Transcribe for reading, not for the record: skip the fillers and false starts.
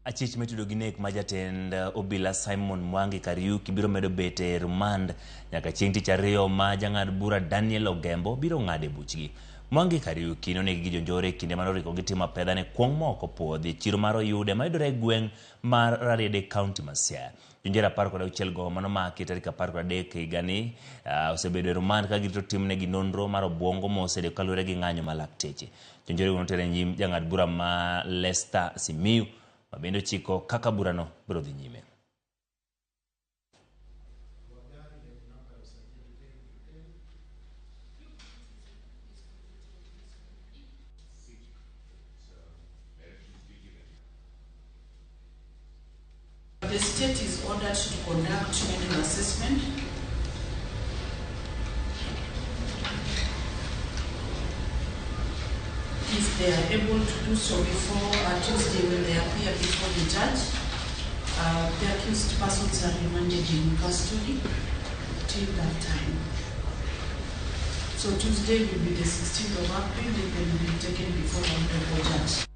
Achich mitudo gi nek ma jatend obila Simon Mwangi Kariuki biro medo bet e remand nyaka chieng' tich ariyo ma jang'ad bura Daniel Ogembo biro ng'ade buchgi. Mwangi Kariuki nonegi gi jonjore e kinde mane oriko gitimo apedha ne kuong' ma ok opuodhi e chiro mar Oyude mayudore e gweng' mar Rarieda e kaunti ma Siaya. Jonjore 16 go manomaki tarik 13 higani osebedo e remand ka girito timnegi nonro mar obuongo mosedeko kaluwore gi ng'anyo mar lakteche. Jonjorego noter e nyim jang'ad bura ma Lester Simiyu ma bende ochiko kaka burano biro dhi nyime. The state is ordered to conduct mental assessment if they are able to do so before Tuesday when they appear before the judge. The accused persons are remanded in custody till that time. So Tuesday will be the 16th of April, they will be taken before the honorable judge.